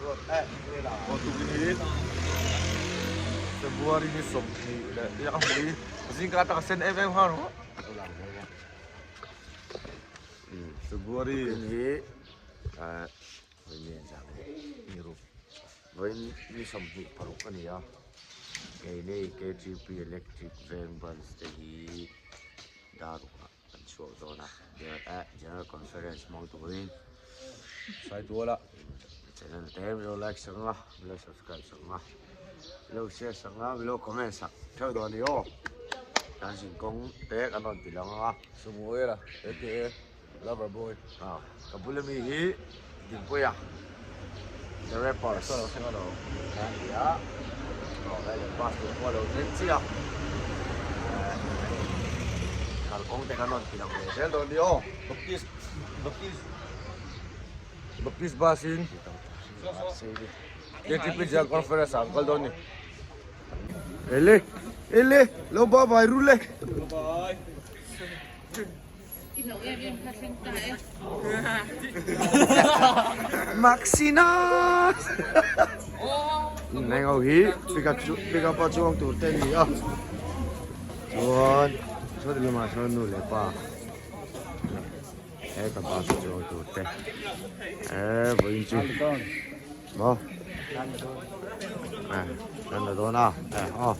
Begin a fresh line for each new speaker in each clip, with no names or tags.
Aw tukin hi February ni 20 leh a hmui zingka atanga sen em em khan February
hi vawiin ni 26 a ni a keini KTP electric veng branch te hi darukah kan chhuak dawn a general conference hmang turin
Saituala
channel te milo like sak ang a milo subscribe sak ang a milo share sak ang a milo comment sak theuh dawn a ni aw kan zin kawng te kan rawn ti lang ang a.
Samuela aka Lover Boy.
Ah ka bula mi hi Dinpuia The Rappers a ni a aw hei leh bus tur pawh a lo thleng chiah a kalkawng te kan rawn ti lang ve zel dawn a ni aw.
Baptist Baptist Baptist bus in KTP General Conference ah an kal dawn a ni.
Ele ele lo bye bye ru le.
Bye bye.
Maxina Heng ho hi pickup chu pickup a chuang tur te ani a chuan saw lamah sawn nu leh pa heta bus a chuang tur te eh vawiin chu maw eh kan la dawn a eh aw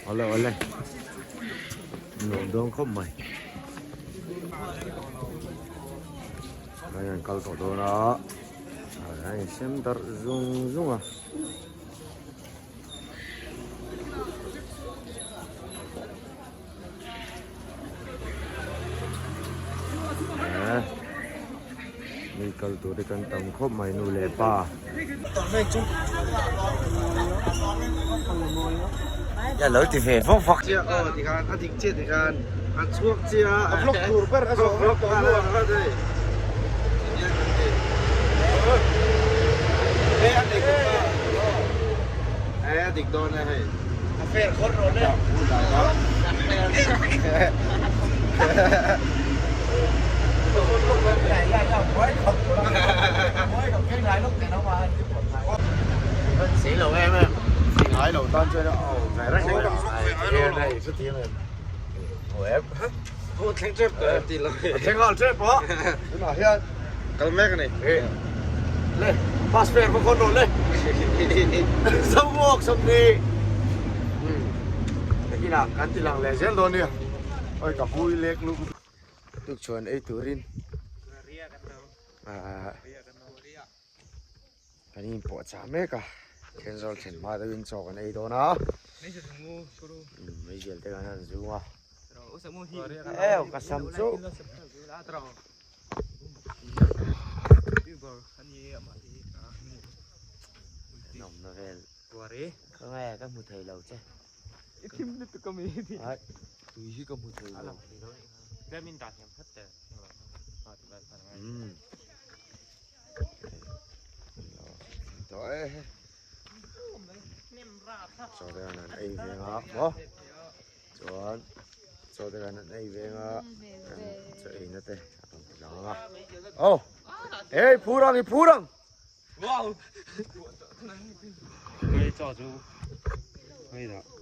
awle awle nuam dawn khawp mai. Hei an kal tawh dawn a a insem darh zung zung a. Mi kal tur hi kan tam khawp mai nu leh pa. Ya lo ti ve vak vak.
Chiah aw ti khan a dik chiah ti khan a chhuak chiah a vlog tur ber a zawh vlog tawh hnu ang kha hei. Hei a dik hei a dik dawn e hei. A fair khawr rawh le. Kal mek a ni.
Le bus fare ka khawn rawh le Zomuak sawmhnih nakinah kan ti lang leh zel dawn nia oi ka hui lek luk tuk chuan ei turin ah kan inpawh chah mek a Thenzawl thlen hma deuhin chaw kan ei dawn a meizial te kan han zung a eu ka sam chu. Nawmna vel ka nge ka hmu thei lo che ai tui hi ka hmu thei lo tawh e chaw te kan han ei ve ang a maw chuan chaw te kan han ei ve ang a kan chaw ei na te a rawn ti lang ang a aw hey phur ang i phur ang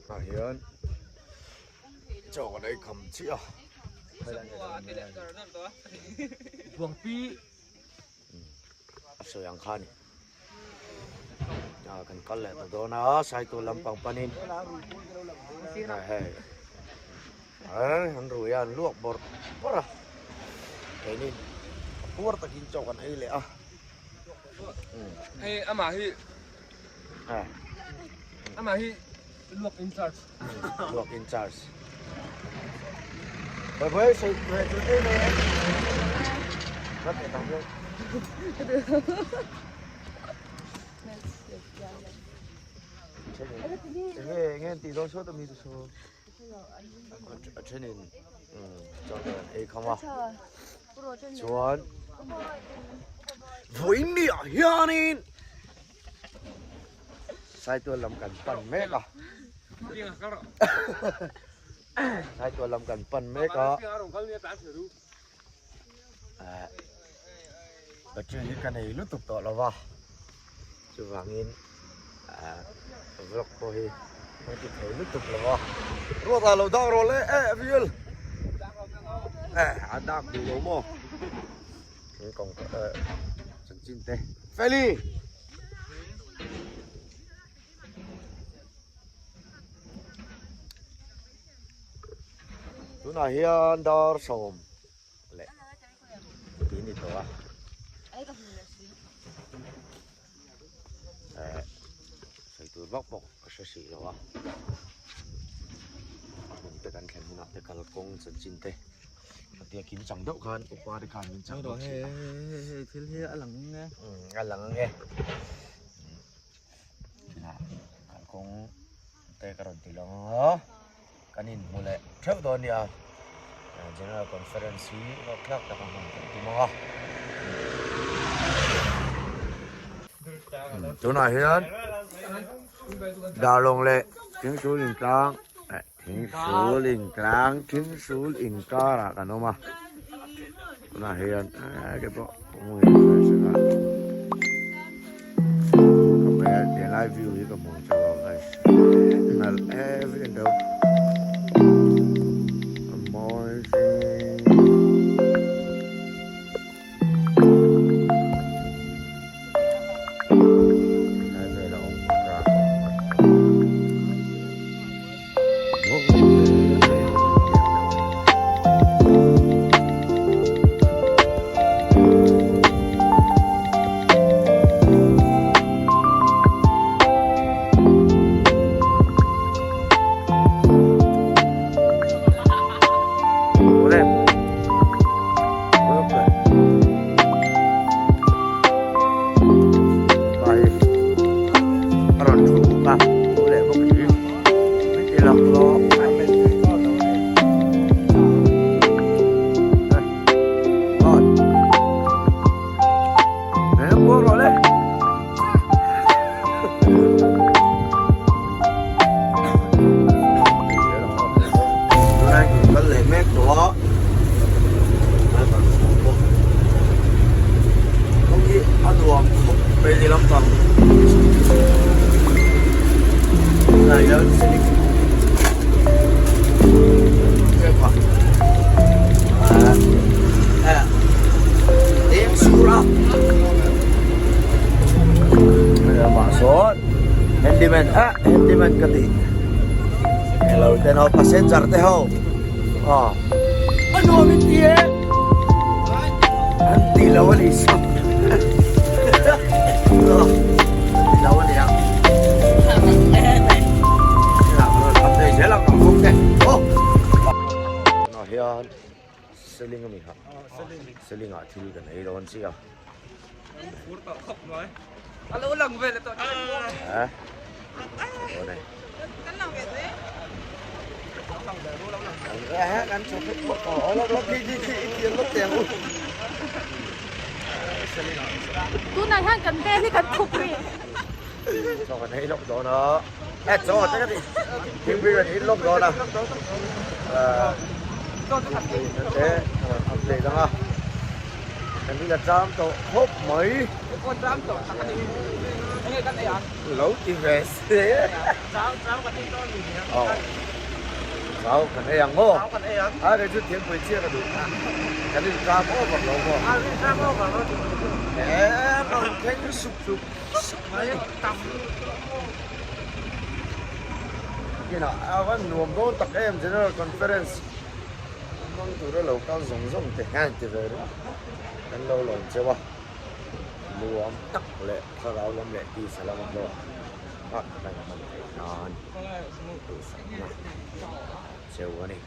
ah hian chaw kan ei kham chiah a. A sawi ang kha a ni. Ah kan kal leh ta dawn a Saitual lampang panin hei an rui a an luak bawrh bawrh a keini a puar takin chaw kan ei leh a.
Hei amah hi amah hi luak in charge.
Luak in charge. Bye bye sei ve chu te ne. Rat e tang hian. Enge enge ti dawn saw ta mi tu so. A thenin chaw te an ei kham a. Chuan vawiin ni ah hianin Saitual lam kan pan mek a. Saitual lam kan pan mek a. Battery hi ka nei lutuk tawh lo va. Chuvangin vlog pawh hi kan ti thei lutuk lo a.
Ruata lo dak rawh le eh Viul. Eh a dak duh lo maw?
Thingkawng chanchin te. Feli! Tunah hian dar sawm leh tih ni tawh a. Eh sawi tur vak bawk ka hre hrih lo a. A hmun te kan thlen hunah te kalkawng chanchin te Khatia kim chang deuh khan upa te khan min chang deuh thin a.
Hei thil hi a lang ang e.
A lang ang e. Tunah kalkawng te ka rawn ti lang ang a. Kan inhmu leh theuh dawn nia. General Conference hi rawk thlak tak a hman kan tum ang a. Tunah hian Darlawng leh Thingsul intlang Thingsul intlang Thingsul inkarah kan awm a. Tunah hian ke pawh Helai view hi ka hmu tha lo guys. Nalh everything deuh. A mawi si. Helai vel a awm rak A rawn thu a, thu leh bawk hi. Handyman ah handyman ka ti hello ten ho passenger te ho ah a nuam in ti e an ti lo a ni sap ti lo a ni ang hian seling a mi ha seling ah thil kan ei dawn chiah
a lo lang vel a tawh
a dawn e
Tunah hian kan vel hi kan thup rih.
Chaw kan ei lawk dawn a. E chaw te ka ti. Thingpui kan in lawk dawn a. Thingpui na te update ang a. Kan rin a cham tawh khawp mai. Lo ti ve se. Chau kan ei ang maw?
Chau kan ei ang.
A kei chu thingpui chiah ka duh. Kan in tram over lo maw?
A rin tram over lo thingpui chu.
Eh, rawn thleng sup sup sup mai.
Tam.
Kinah a van nuam dawn tak em General Conference hmang tura lo kal zawng zawng te hian ti ve ringawt kan lo lawm cheu a. Nuam tak leh thlarau lam leh tisa lama hlawk tak kan hman theih nan duhsakna cheu a ni.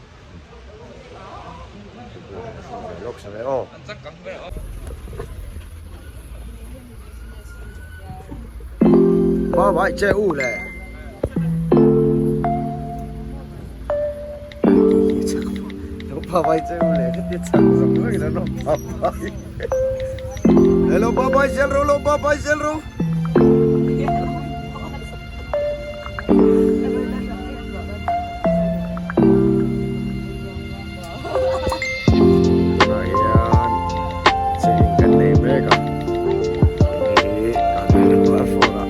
Lawk sa ve aw. Ba vai che u le. Ba vai che u le. Cái tiết sang giống như là nó ba vai.
Hello ba vai sel ro lo ba vai sel ro.
Tunah hian cheng kan nei mek a hei hi kan vel a phone ah.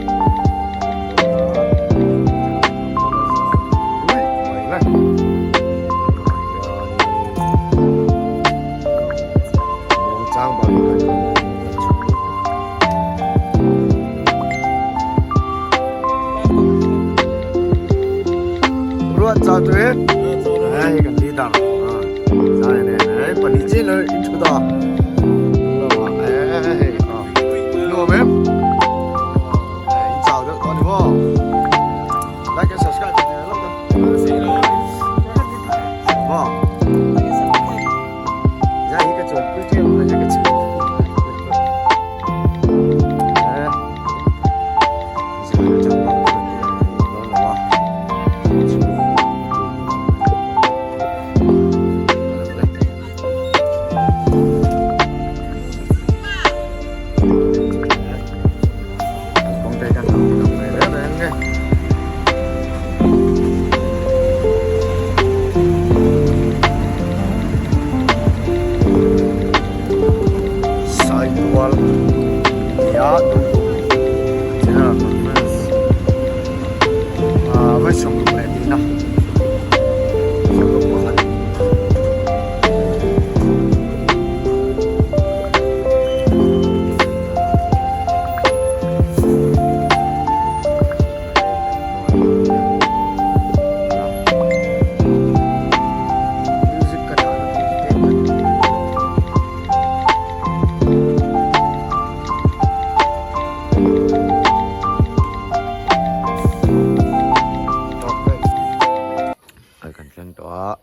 Saitual tia General Conference ah vawi sawmruk leh hnihna sawmruk pakhat. Music ka dah na tur te kan Ai kan thleng tawh a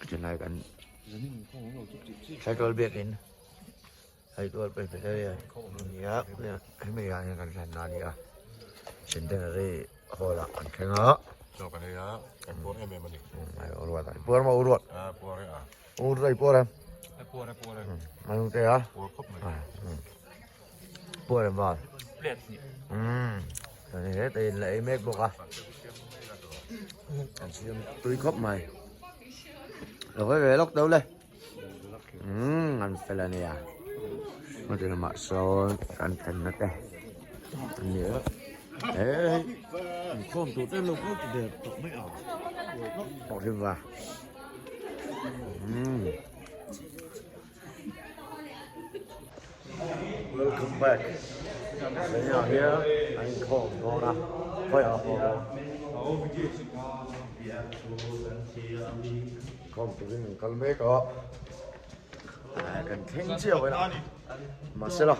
chulai kan cycle biakin Saitual Presbyterian nia hemi ah hian kan thlen na a ni a Centenary Hall ah kan thleng a.
Chaw kan ei a kan puar em em a ni.
Ai uruat ai puar maw uruat.
A puar e a.
Uruat ai puar em.
A puar e puar e.
Manung te a.
Puar khawp mai.
Puar em val.
Plate hnih.
Ani he te in la ei mek bawk a. Kan siam tui khawp mai. Lo hawi ve lawk deuh le. Umm an fel a nia heti lamah sawn kan thlenna te a ni a hei inkhawm tur te an lo kal ta der tawh mai ang tawh hrim va umm welcome back tunah hian an inkhawm dawn a khawiah pawh Khawm turin an kal mek a, kan thleng chiah awih a, mahsela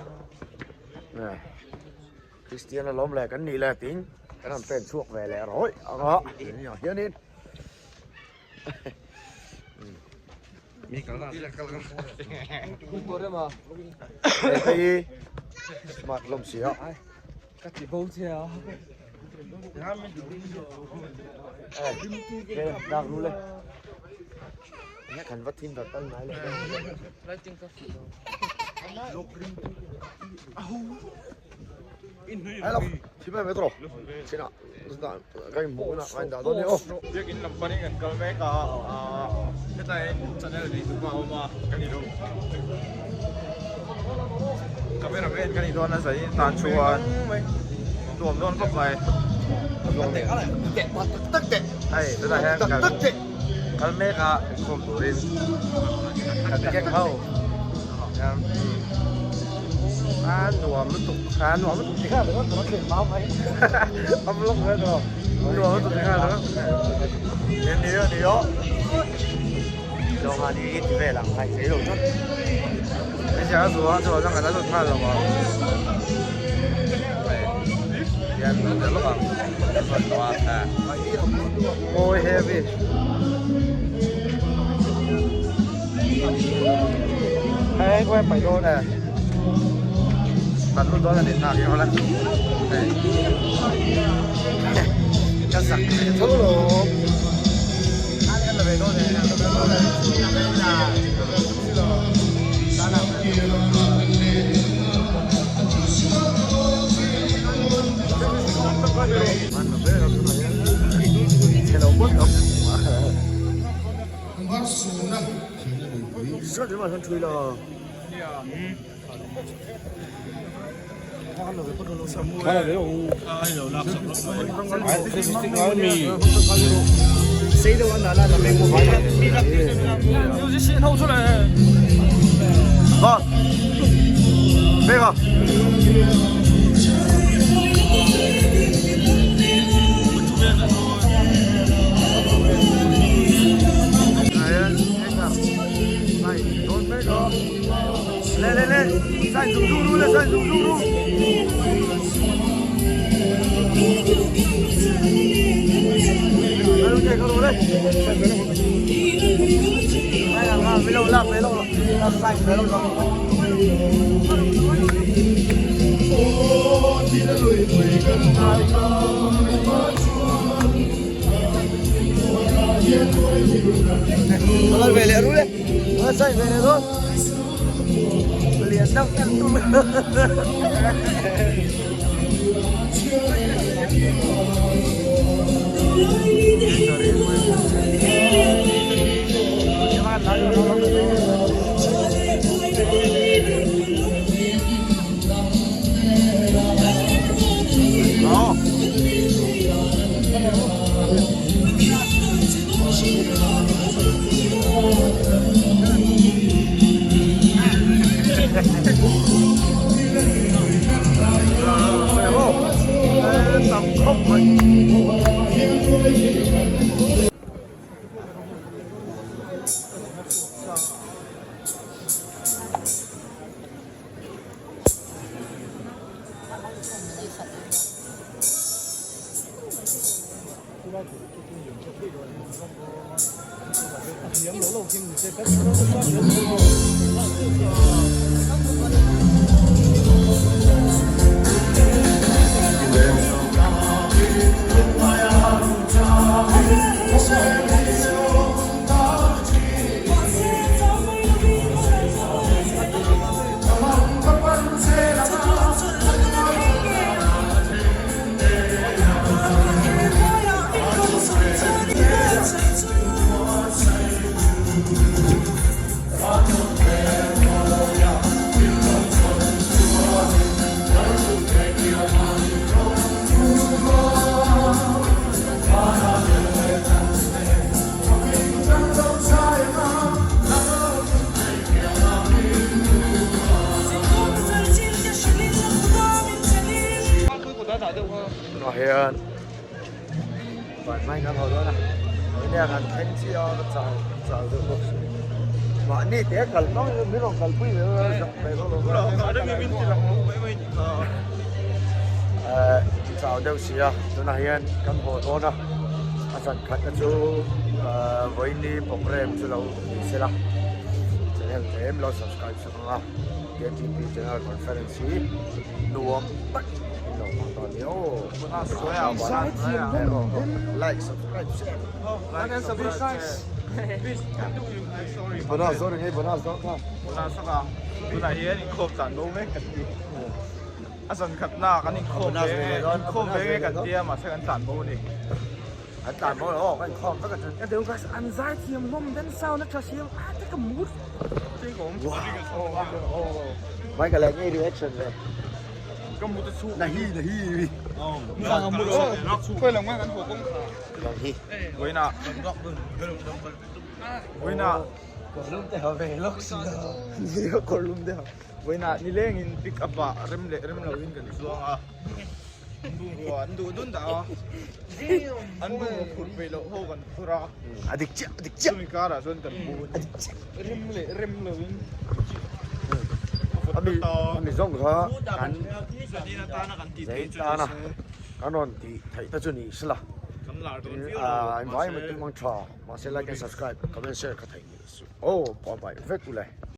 Kristian alawm leh kan nih leh tiin kan han pen chhuak ve leh rawih ang a, tunah hianin hei smart hlawm si a.
Ka ti bo che a.
Dak lu le. Nghe kan va thin dat tan nai le.
Lighting ka fi lo.
Hello, si mai metro. Sina, kai mu na kai da don ni o.
Biak in lam panin kan kal mek a, hetlai channel nei tu pa a awm a, kan i lo. Cameraman kan i dawn a zain tan chuan nuam dawn khawp mai. Hei tunah hian kan kal mek a inkhawm turin kan kek ho a nuam lutuk a nuam lutuk ti kha a vlog ve tawh nuam lutuk ti kha
Ni ni Zawnga ni i ti vel ang hai thei lo chuan.
Hei a zuah chuan a ngana lut nghal lo ang. Hei hian kan tel lawk ang. Kan tawh a. Mawi heavy. Hei khawi pai dawn e. Kan lut dawn a ni nghak hi awle. Hei.
Ka zak leh tho lo. Lên lên lên, sai rủ rủ rủ lên, sai rủ rủ rủ.
Kal ve leh rul e. Ka sai ve leh dawn. Lian deuh kan tum.
Tunah hian van hmain kan haw dawn a enge kan thleng chiah a ka chau chau deuh bawk si mahni te kal hmang in min rawn kalpui ve a zak mai bawk lo eh chau deuh si a tunah hian kan haw dawn a a zan khatna chu eh vawiini programme chu lo ni sela channel tlem lo subscribe sak ang a K T P general conference hi nuam tak in lo hmang dawn ni aw like subscribe share bonus dawn eng bonus dawn kha
bonus saka tunah hian inkhawm tlan bo mek kan ti a zan khat na kan inkhawm ve inkhawm ve nge kan tia mahse kan tlan bo a ni
an tlan bo lo aw kan inkhawm vek a chu
Ka deuh guys an zai thiam hlawm den sound a tha siam a te ka mut
Michael leh ngei reaction ve
Ka mut a chhuak.
Nahi nahi.
Khawi lam nge kan haw kawng kha.
Nahi.
Vawiina. Vawiina.
Kawrlum te ha ve lawk si a.
Nia kawrlum te ha. Vawiina nilengin pick up ah rem leh rem loin kan chuang a. Bungrua an duh dun dah a. An bungrua phurh peih loh ho kan phur a.
A dik chiah a dik chiah.
Chumi karah chuan kan bu a ni. Rem leh rem loin
Ami ami zawng kha kan zei tana kan rawn tih theih te chu ni sela. Ah in vai mai tum ang tha mahse like and subscribe comment share kha theih ni suh aw bye bye vek ule.